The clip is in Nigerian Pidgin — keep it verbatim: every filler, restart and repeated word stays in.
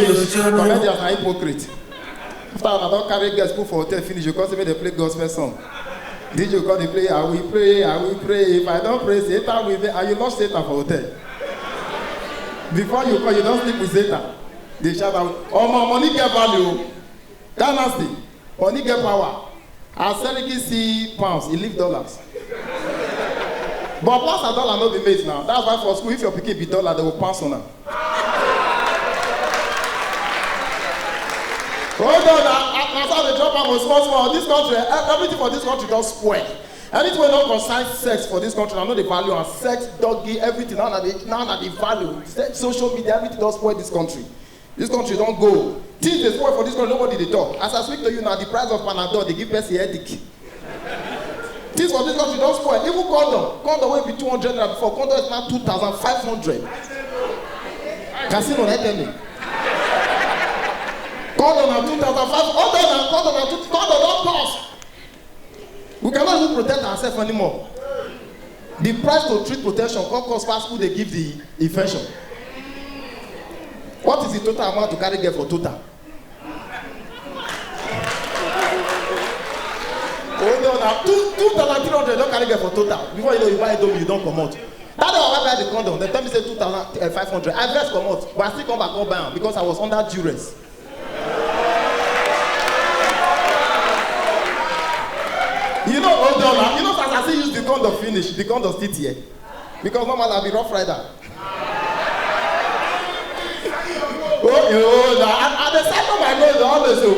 Comedians na hypocrite. After una don carry girls put for hotel finish, you come say make dem play gospel song. D J go come dey play, "I will pray, I will pray. If I don't pray, Satan will be," and you lost Satan for hotel. Before you call, you don sleep with Satan. Dey shout out, "Omo, money get value o." Dynasty, money get power. As Seriki see pounds, he leave dollars. But pounds and dollar no be mate now. That's why for school, if your pikin be dollar, they will pounce on am. Hold on, na, na, na so they drop am small small. This country, e-, everything for this country don spoil. Anything wey no concern sex for this country, I no dey value am. Sex, doggy, everything. Now na the, now na the value. Sex, social media, everything don spoil this country. This country don go. Things dey spoil for this country, nobody dey talk. As I speak to you now, the price of Panadol dey give person headache. Things for this country don spoil. Even condom, condom wey be two hundred naira before, condom is now two thousand five hundred. Casino na tell me. Condom na two thousand five hundred, condom na, condom na two, condom don cost. We cannot even protect ourselves anymore. The price to treat protection come cost pass who dey give the infection. What is the total amount to carry girl for total? Hold on now. Two, two thousand three hundred don carry girl for total. Before you know, you buy Indomie, you don comot. That day I buy the condom, dem tell me say two thousand five hundred. I vex comot, but I still come back come buy am because I was under duress. You know, hold on now. You know, as I still use the condom finish, the condom still tear. Because normally I be rough rider. Oh, you know, now I, I dey settle my nose always. So